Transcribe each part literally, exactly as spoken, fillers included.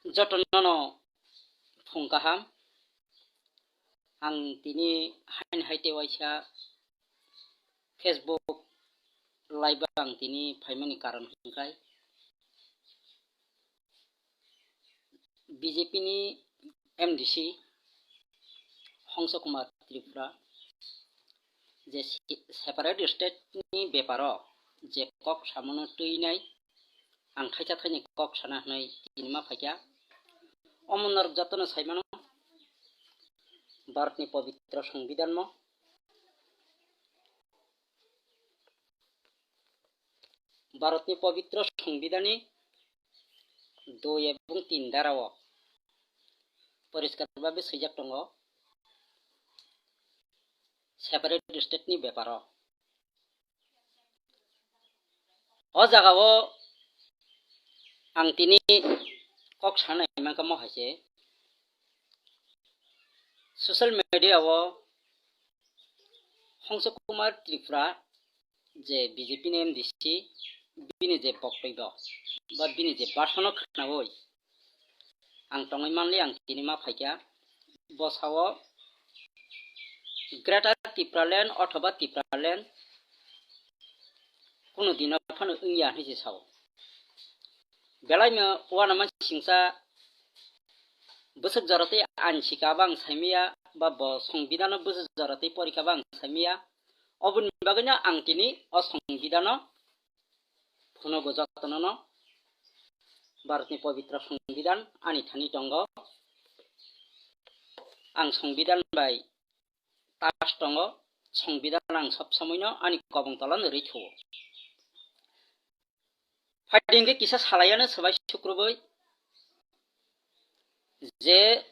Jotono no phung kaham. Ang tini hain hai tei waisa Facebook live ang tini phaimani karon hwnkhe B J P ni M D C Hongso Kumar Tripura je si-, separate state ni beparo je kok samano twi nai, ang thaisa thaini kok sana hwnwi tini ma phaikha. Omo norok jotono saimano, Bharatni pobitro Songbidanmo, Bharatni pobitro Songbidanni dui ebong tin darao poriskar bhabe swijak tongo, separate state ni beparo. O jagao ang tini kok sanai mankha mo hai se, social media o Hongso Kumar Tripura je B J P ni M D C, bini je boktobyo ba bini je bhasono khnaui ang tongwi manli, ang tini ma phaikha. Bo sao Greater Tipraland othoba Tipraland kunu dino phano wngya hinwi se sao. Belaino uanamasingcha bwswk jora tei ain sika ba ang saimaya, ba bo Songbidanno bwswk jora tei porikha ba ang saimaya. Oboni bagwino ang tini o Songbidanno phunugo jotonono. Bharatni pobitro Songbidan ani thani tongo. Ang Songbidan bai touch tongo. Songbidan ang sob somoino ani kobong tolano rwi thuo. Phaidi hwnkhe kisa salaiano swbai sukrubui je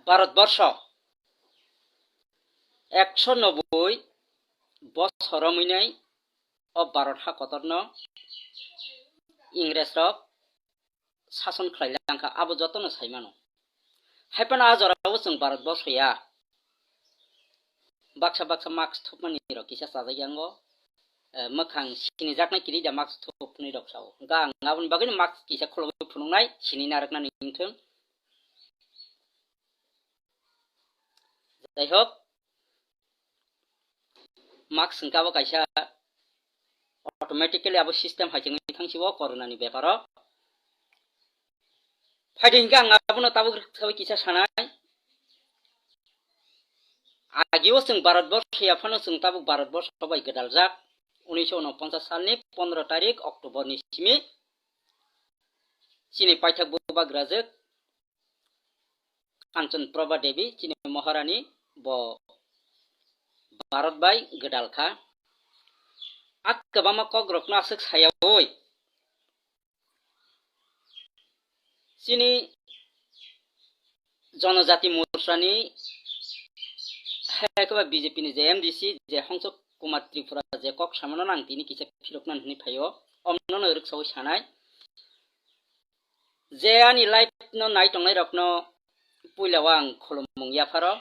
Bharat borsho ekso noboi bosor romwi nai o Bharat ha kotorno Ingres rok sason khlai langkha, abo jotono sai mano. Hai phano a jorao chwng Bharat borsho ya baksa baksa mask thupmani rok kisa chajak yango, eh, mwkhang sinijaknai kiri da mask thupnai rok sao. Hwnkhe ang aboni bagwino mask kisa khulogwi phunuknai, sini narwknani wngthung. Jai hok, mask hwnkhe abo kaisa automatically abo system hai chengwi thangsi o corona ni beparo. Phaidi hwnkhe ang abono tabuk sawi kisa sanai. Agio chwng Bharat borsho ya phano chwng tabuk Bharat borsho bai gwdaljak. Unisho unoponchas salni pondro tarik October ni simi chini paithak bubagrajwk Kanchan Prabha Devi chini Maharani bo Bharat bai gwdal kha. A kwbangma kokrokno aswk sayaui chini Jonojati Morchani hai kwba B J P ni je M D C je Hongso Kumar Tripura je kok samano nang tini kisa phirokna hwnwi phaio, omno no rwksaui sanai. Je ani live no nai tongnai rokno puila o ang khulumung yapharo,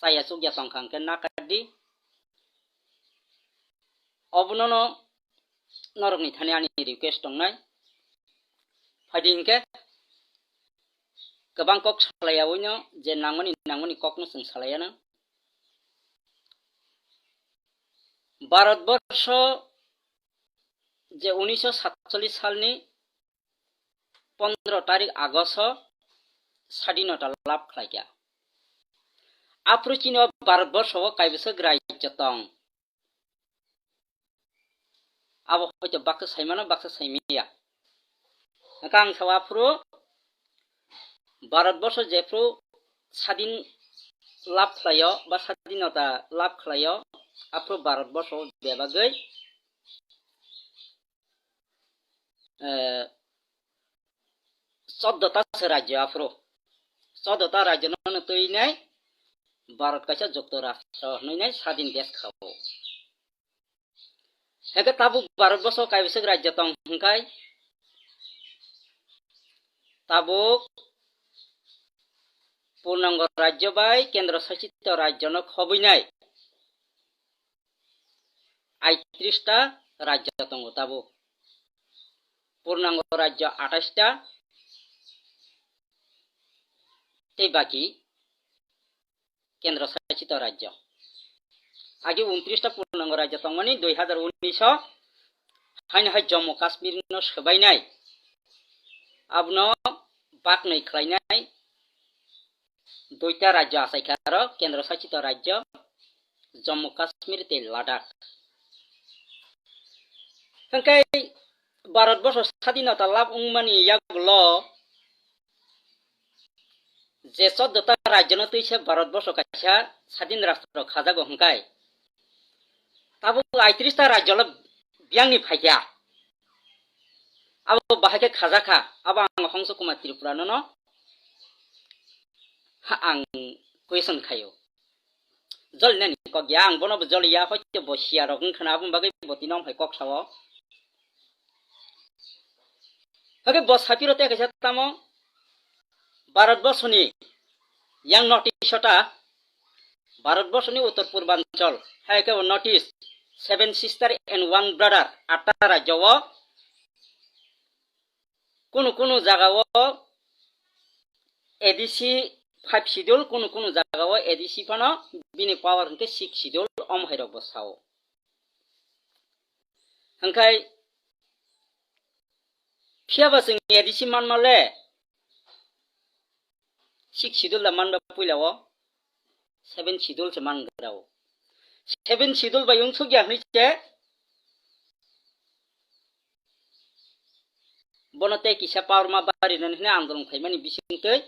chaya chukya tongkha hwnkhe nakardi. Obono no norokni thani ani request tongnai. Phaidi hwnkhe kwbang kok salaiyaui no je nangmani nangmani kokno chwng salaiyano. Bharat borsho je unisho satchollish salni pondro tarik Agosto sadinota lab khlaikha. Aphuru chini o Bharat borsho o kaibwswk raijyo tong. Abo hoito baksa saimano, baksa saimiya. Hwnkhe ang sao aphuru Bharat borsho jephuru sadin lab khlaio ba sadinota lab khlaio, aphuru Bharat borsho bebagwi, eh, choddo ta se rajyo aphuru. Choddo ta rajyo no twi nai Bharat kaisa jukto rashtra hwnwi nai sadin desh khao. Hwnkhe tabuk Bharat borsho kaibwswk rajyo tong hwnkhe tabuk purnango rajyo bai kendro sasito rajyo no khobwi nai aitris ta rajyo tongo tabuk. Purnango rajyo atais ta, tei baki kendro sasito rajyo. Age untris ta purnango rajyo tongmani dui hazar unis o haino hai Jammu Kashmir no swbainai, abono baknai khlainai duita rajyo achaikha aro kendro sasito rajyo Jammu Kashmir tei Ladakh. Hwnkhe Bharat borsho sadinota lab wngmani yagulo je choddo ta rajyono twi se Bharat borsho kaisa sadin rastro khajago hwnkhe tabuk aitris ta rajyo lo biyangni phaikha. Abo bahai khe khajakha, abo ang Hongso Kumar Tripura nono ha ang question khaio. Joli nani kok ya, ang bono bo joli ya, hoite bo siya rok wngkha na, aboni bagwi bo tino hai kok sao. Hake bo sapiro te kaisa tamo Bharat borsoni yang North East ta, Bharat borsoni uttor purbanchal, hai ke North East, seven sister and one brother, atta rajyo o kunu kunu jaga o A D C five schedule, kunu kunu jaga o A D C phano bini power hwnkhe six schedule, omo hai rok bo sao. Hwnkhe phiyaba chwng A D C manma le six schedule da manba puila o seven schedule se man grao. Seven schedule bai wngsuk ya hwnwi se bono tei kisa power ma bari nani hwnwi andolon khaimani bisingtwi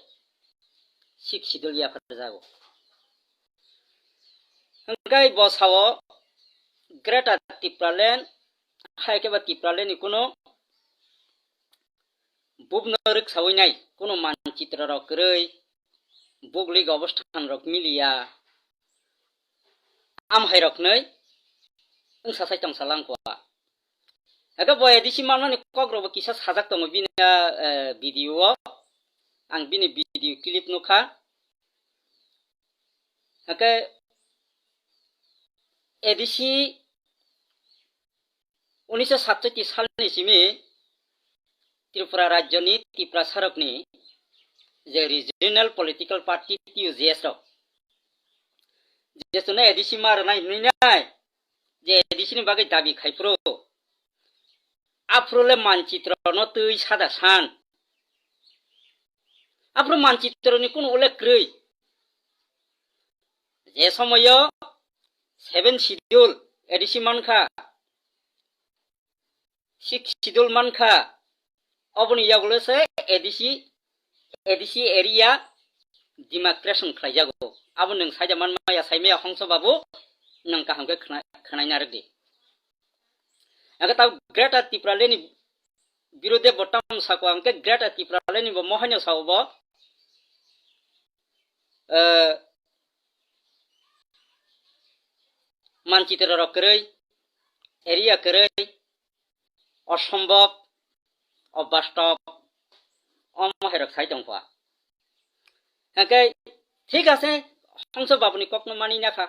six schedule ya pharjago. Hwnkhe bo sao Greater Tipraland, hai khe ba Tipraland ni kuno bubno rwksawi nai, kuno manchitro rok kwrwi, buglik obosthan rok miliya, am hai rok nwi wngsa sai tongsa langkha. Ego bo A D C manmani kok rok bo kisa sajak tongo bini, eh, video o. Ang bini video clip nukha. Hake A D C unisho satsotti salni simi Tripura rajyoni Tiprasarokni je regional political party T U J S rok, je chwngno A D C ma rwnai hwnwi nai, je A D C ni bagwi dabi khai phuru, aphuru le manchitro no twi sada san. Aphuru manchitro ni kunu ulle kwrwi. Je somoyo seven schedule A D C mankha, six schedule mankha, oboni yagulo se A D C, A D C area demarcation khlaijago. Abo nwng saida manmaya, saimaya Hongso Babu, nwng kaham khe khna-, khnaina rwdi. Hake ta Greater Tipraland ni birude bo tam sako, hake Greater Tipraland ni bo mohaino sao bo, eh, manchitro rok kwrwi, area kwrwi, osombhob, obastob, omo hai rok sai tongkha. Hake thik ase, Hongso Babuni kokno mani nakha.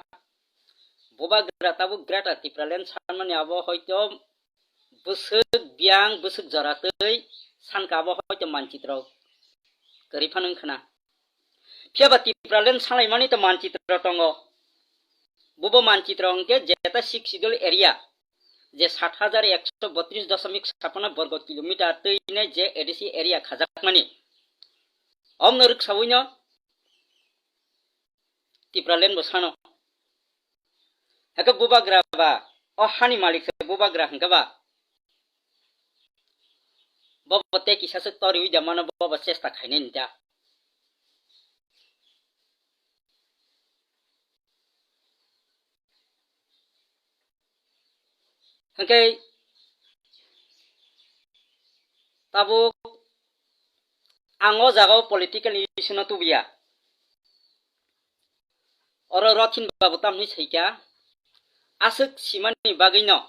Bubagra tabuk Greater Tipraland sanmani abo hoito bwswk biyang, bwswk jora twi sankha, abo hoito manchitro kwrwi phano wngkhana. Phiyaba Tipraland salaimani to manchitro tongo. Bubo manchitro hwnkhe jeta six schedule area, je sat hajar ekso botris doshomik sapana borgo kilometer twi ne je A D C area khajakmani. Omno rwksawino Tipraland bo sano. Hake bubagra ba, o hani malik se bubagra hwnkhe ba, bobo tei kisa se toriwi da mano, bobo chesta khainai ni da. Hwnkhe tabuk ang o jaga o political issue no tubuya. Oro Rothin Babu tamni saikha, aswk simani bagwino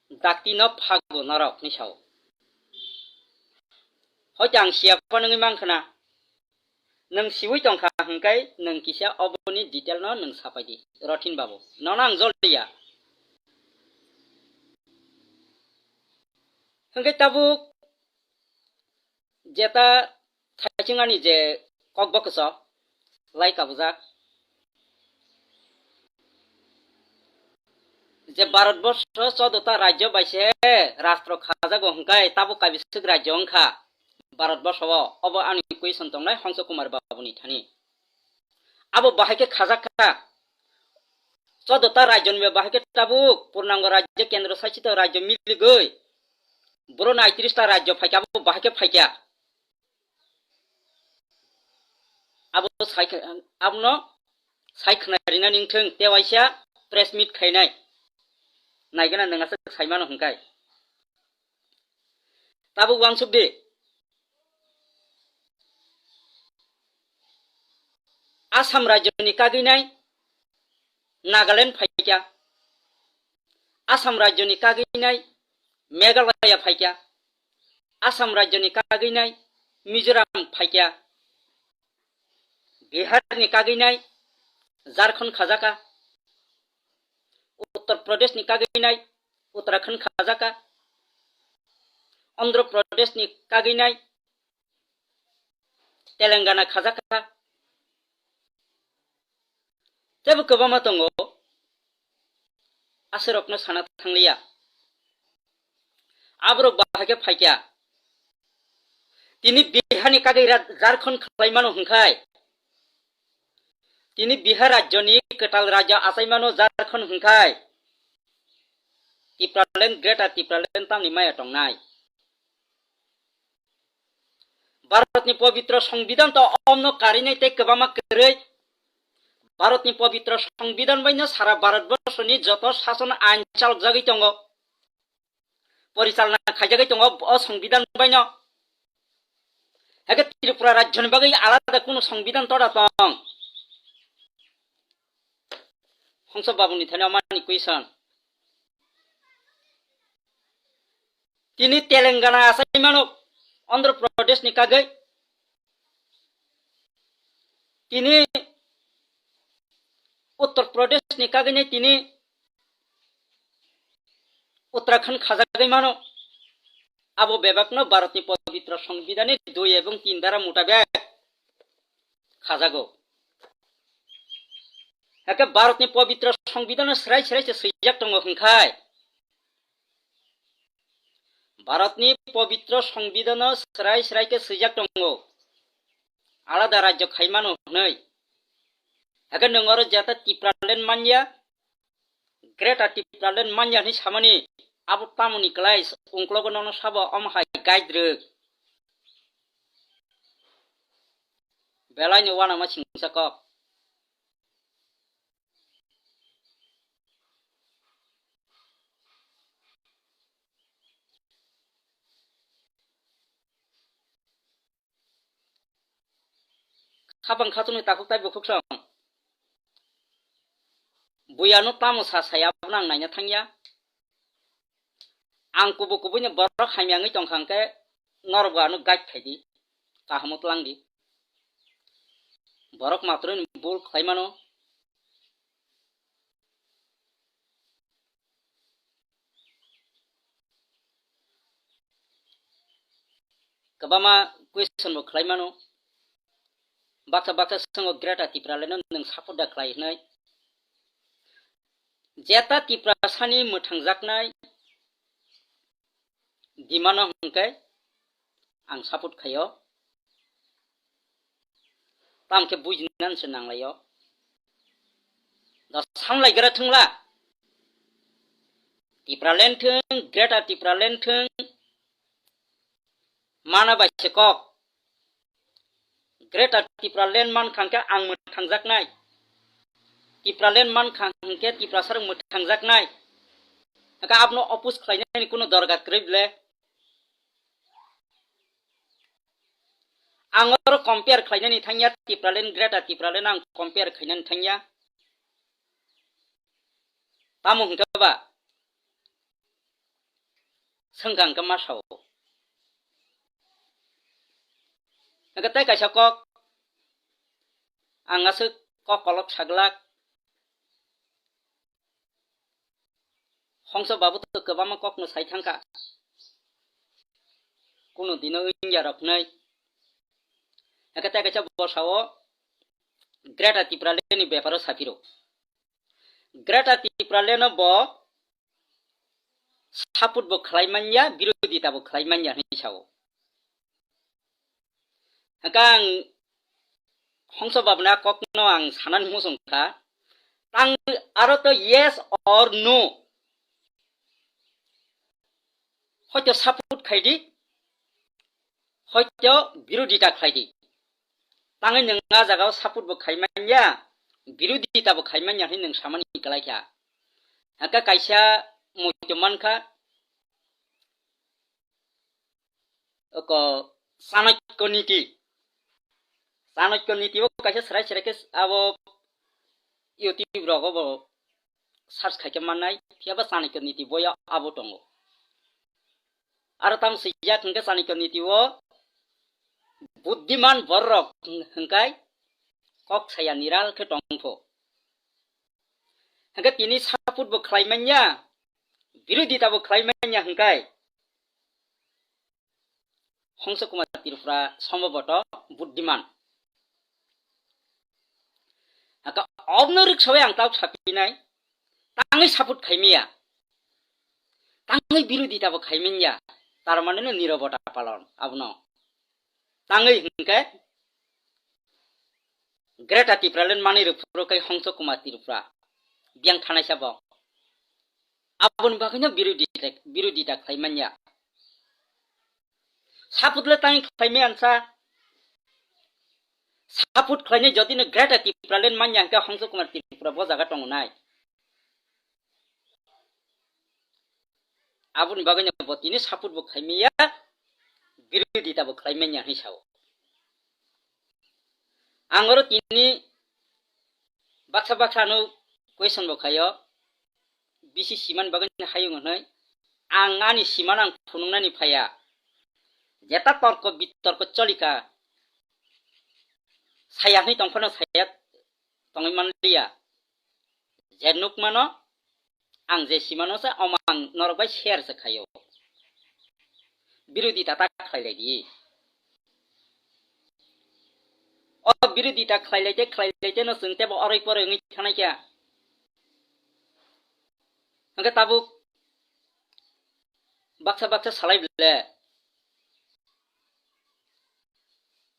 dakti no phago norok ni sao. Hoite ang siya phano wngwi mankha na, nwng siwi tongkha hwnkhe nwng kisa oboni detail no nwng sapai di, Rothin Babu. Nono ang joliya. Hwnkhe tabuk jeta thaiching ani je kok bo kwchao lai kabujak. Je Bharat borsho choddo ta rajyo bai se rastro khajago hwnkhe tabuk kaibiswk rajyo wngkha Bharat borsho o? Obo ani question tongnai Hongso Kumar Babu ni thani. Abo bahai khe khajak kha. Choddo ta rajyo ni bahai khe tabuk purnango rajyo, kendro sasito rajyo miligwi buro nai tris ta rajyo phaikha, abo bahai khe phaikha. Abo sai kha-, abono sai khna rina ning thung, te waisa press meet khainai. Naigana nwng aswk sai mano hwnkhe. Tabuk uansuk di. Assam rajyoni kagwi nai Nagaland phaikha. Assam rajyoni kagwi nai Meghalaya phaikha. Assam rajyoni kagwi nai Mizoram phaikha. Biharni kagwi nai Jharkhand khajaka. Uttar Pradeshni kagwi nai Uttarakhand khajaka. Andhra Pradeshni kagwi nai Telangana khajaka. Teibo kwbangma tongo, aswrokno sana thangliya. Aborok bahai khe phaikha. Tini Biharni kagwi ra-, Jharkhand khlai mano hwnkhai. Tini Bihar rajyoni kwtal rajyo achai mano Jharkhand hwnkhai. Tipraland, Greater Tipraland tamni maya tongnai. Bharatni pobitro Songbidan to omno karinai tei kwbangma kwrwi. Bharatni pobitro Songbidan baino sara Bharatborsoni joto sason ain chalokjagwi tongo. Porichalna khaijagwi tongo o Songbidan baino. Hake Tripura rajyoni bagwi alada kunu Songbidan toda tong? Hongso Babuni thani omani question. Tini Telangana achai mano, Andhra Pradeshni kagwi. Tini Uttar Pradeshni kagwi nai tini Uttarakhand khajagwi mano. Abo bebakno Bharatni pobitro Songbidanni dui ebong tin dara mutabek khajago. Hake Bharatni pobitro Songbidanno srai srai se swijak tongo hwnkhai. Bharatni pobitro Songbidanno srai srai khe swijak tongo, alada rajyo khai mano hwnwi. Hake nwng oro jeta Tipraland manya, Greater Tipraland manya hwnwi samani, abo tamoni kwlai ungklogo nono sabo omo hai guide rwk. Belaino uanama singsa kok. Khapang khatunwi takhuk tai bukhuk song. Buyano tamo sa saya abono ang naina thangya. Ang kubu kubuino borok hamya wngwi tongkha hwnkhe norokbo ano guide khaidi, kahamo twlangdi. Borok matwrwino bul khlai mano. Kwbangma question bo khlai mano. Baksa baksa swngo Greater Tipralandno nwng support da khlai hwnwi. Jeta Tiprasani mwthangjaknai demand-no hwnkhe ang support khaio. Tamo khe bujinani se nanglaio. Da samlai gra thwngla. Tipraland thwng, Greater Tipraland thwng, mana bai se kok. Greater Tipraland mankha hwnkhe ang mwthangjaknai. Tipraland mankha hwnkhe Tiprasarok mwthangjaknai. Hwnkhe abono oppose khlainani kunu dorkar kwrwi bwle. Ang oro compare khlainani thangya, Tipraland, Greater Tipraland ang compare khlainani thangya. Tamo hwnkhe ba? Swngkha hwnkhe ma sao. Hwnkhe tei kaisa kok, ang aswk kok kolok saglak. Hongso babu to kwbangma kokno sai thangkha. Kuno dino wngya rok hnwi. Hake tei kaisa bo sao Greater Tipraland ni beparo saphiro. Greater Tipraland no bo support bo khlai manya, birodita bo khlai manya hinwi sao. Hake ang Hongso Babna kokno ang sanani muchung kha. Tang aro to yes or no. Hoito support khai di, hoito birodita khlai di. Tangwi nwng a jagao support bo khai manya, birodita bo khai manya hinwi nwng samani kwlai kha. Hake kaisa muitu mankha, oko Chanakya Niti. Chanakya Niti o kaisa serai serai khe abo YouTube rogo bo search khai khe mannai, phiya ba Chanakya Niti boya abo tongo. Aro tamo swijak hwnkhe Chanakya Niti o buddiman bororok hwnkhe kok saya niral khe tongpho. Hwnkhe tini support bo khlai manya, birodita bo khlai manya hwnkhe Hongso Kumar Tripura somboboto buddiman. Haka obno riksawi ang tau sapinai, tangwi support khaimiya, tangwi birodita bo khaimanya, tar mane no nirobota palon abono. Tangwi hwnkhe Greater Tipraland manwi rwphuru khe Hongso Kumar Tripura biyang thanaisa bo. Aboni bagwino birodita, birodita khlai manya. Support le tangwi khlai maya ansa. Support khlainai jodi no Greater Tipraland manya hwnkhe Hongso Kumar Tripura bo jaga tongo nai. Aboni bagwino bo tini support bo khlai maya, birodita bo khlai manya hinwi sao. Ang oro tini baksa baksa ano question bo khaio, bisi simani bagwi hayung hwnwi. Ang ani simano ang phunuknani phaiya. Jeta torko bitorko cholika, saya hwnwi tongphano saya tongwi manliya. Je nukmano, ang je simano se omo ang norok bai share se khaio. Birodita ta khlailai di. O birodita khlailai de, khlailai de no chwng tebo oroi poroi wngwi thanai kha. Hwnkhe tabuk baksa baksa salai bole.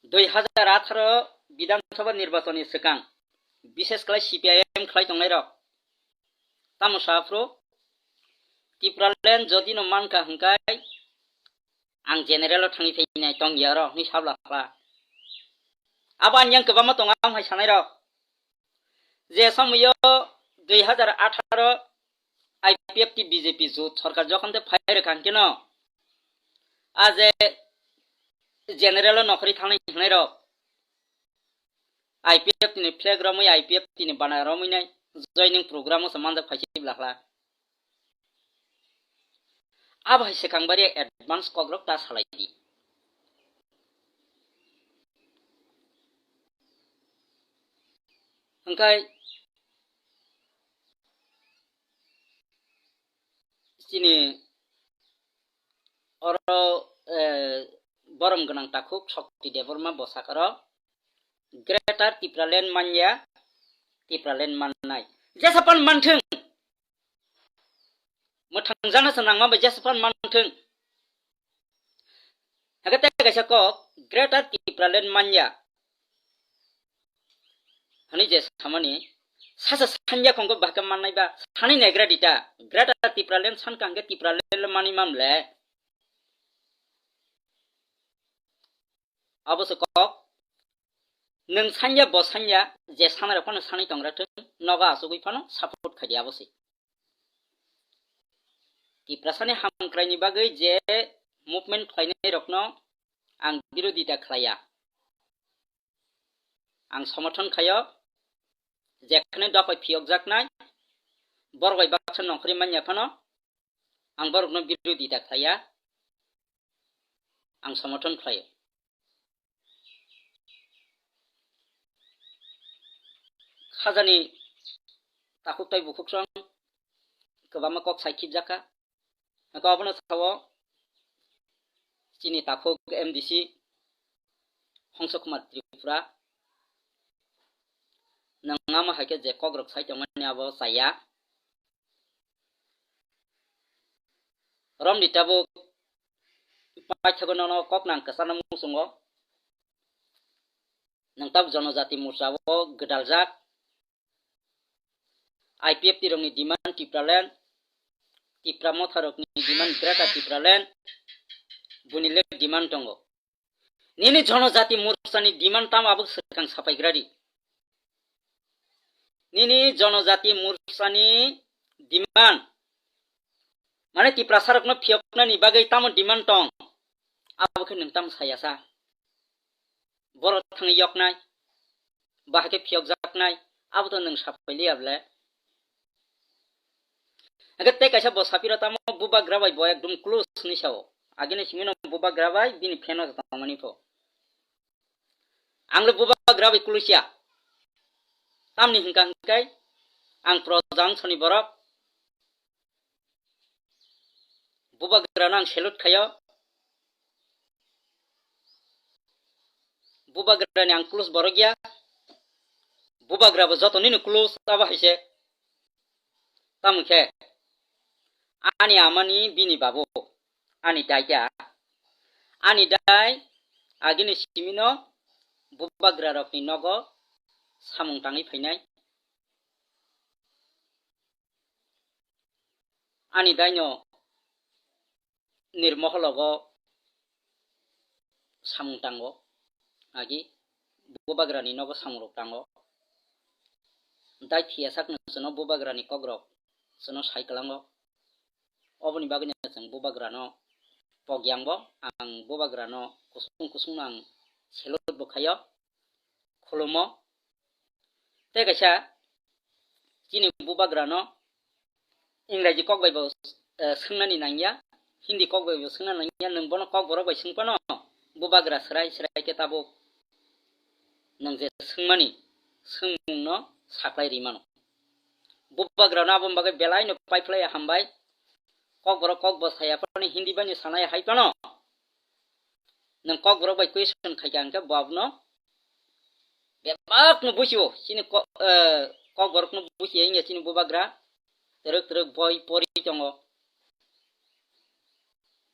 Dui hazar atharo Bidhan Sabha nirbachon ni swkang, bishes khlai C P I M khlai tongnai rok tamo sa phuru, Tipraland jodi no mankha hwnkhe ang general o thangwi phainai tongya oro hwnwi sabla kha. Abo ani yang kwbangma tongo ang hai sanai rok. Je somoyo dui hazar atharo I P F T B J P jot sorkar jokhon te phai rwkha hwnkhe no, a je general o nokhorwi thangnai hwnai rok, I P F T ni flag romwi, I P F T ni bana romwi nai joining program o se manjak phai se bla kha. Abo hai swkang bari advance kokrok ta salai di. Hwnkhe chini oro, eh, borom gwnang takhuk Shakti Debbarma bwsakaro Greater Tipraland manya, Tipraland mannai. Jesa pan manthung. Mwthang jana se nangma bai jesa pan manthung. Hake tei kaisa kok, Greater Tipraland manya. Hani je samani, sasa sanya kongko bahke mannai ba, sani negra dita, Greater Tipraland san kangke Tipraland mani mamle. Abo se kok, nwng sanya bo sanya, je sanai rok phano sanai tongra thung, nogo asugwi phano support khaidi abo se. Tiprasani hamkraini bagwi je movement khlainai rokno ang birodita khlaiya. Ang somorthon khaio, jekhne dophai phiyokjaknai, borok bai baksa nongkhorwi manya phano, ang borokno birodita khlaiya, ang somorthon khlaio. Khajani takhuk tei bukhuk song kwbangma kok sai khibjak kha. Hwnkhe obono sao chini takhuk M D C Hongso Kumar Tripura, nwng amo hai khe je kokrok sai tongmani abo chaya. Romdi tabuk paithago nono kok nang kwchangno muchungo. Nwng tabuk Jonojati Morcha o gwdaljak. I P F T rokni demand Tipraland, Tipra Motha rokni demand Greater Tipraland, buni le demand tongo. Nini Jonojati Morchani demand tamo abo swkang sapaigradi. Nini Jonojati Morchani demand, mane Tiprasa rokno phiyoknani bagwi tamo demand tong, abo khe nwng tamo sayasa. Borok thangwi yoknai, bahai khe phiyokjaknai, abo to nwng sapai liya ble. Hake tei kaisa bo sapiro tamo bubagra bai bo ekdom close hinwi sao. Agini simi no bubagra bai bini fan o tongmani pho. Ang le bubagra bai close ya. Tamni hingka hingkai ang proja wngsoni borok. Bubagrano ang salute khaio. Bubagrani ang close borok ya. Bubagra bo joto nini close abo hai se. Tamo khe ani amani bini babu, ani dai ya. Ani dai agini simino bubagra rokni nogo samung tangwi phainai. Ani daino nirmohologo samung tango, agi bubagrani nogo samungrok tango. Dai thiyasakno chwngno bubagrani kokrok chwngno sai kwlango. Oboni bagwino chwng bubagrano pogyangbo, ang bubagrano kusung kusungno ang salute bo khaio, khulumo. Tei kaisa chini bubagrano Ingraji kok bai bo, eh, swngnani nangya, Hindi kok bai bo swngna nangya, nwng bono kokborok bai swng phano bubagra swrai swrai khe tabuk nwng je swngmani swngmungno saklai ri mano. Bubagrano aboni bagwi belaino paiphlaiya hambai. Kokborok kok bo saya phano, Hindi baino sanai hai phano. Nwng kokborok bai question khaikha hwnkhe bo abono bebakno buchio, chini ko-, eh, kokborokno buchiya wngya chini bubagra, twrwk twrwk boi pori tongo.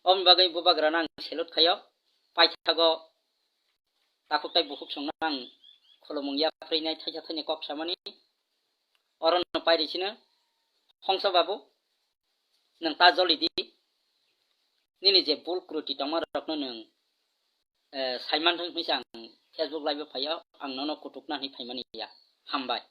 Oboni bagwi bubagrano ang salute khaio, paithago takhuk tai bukhuk songno ang khulumung yaprinai thaisa thaini kok samani. Orono pairi sino, Hongsa babu, nwng ta joli di, nini je bul kruti tongma rokno nwng, eh, saiman thung hinwi se ang Facebook live o phaio, ang nono kutukna hinwi phaimani ya. Hambai.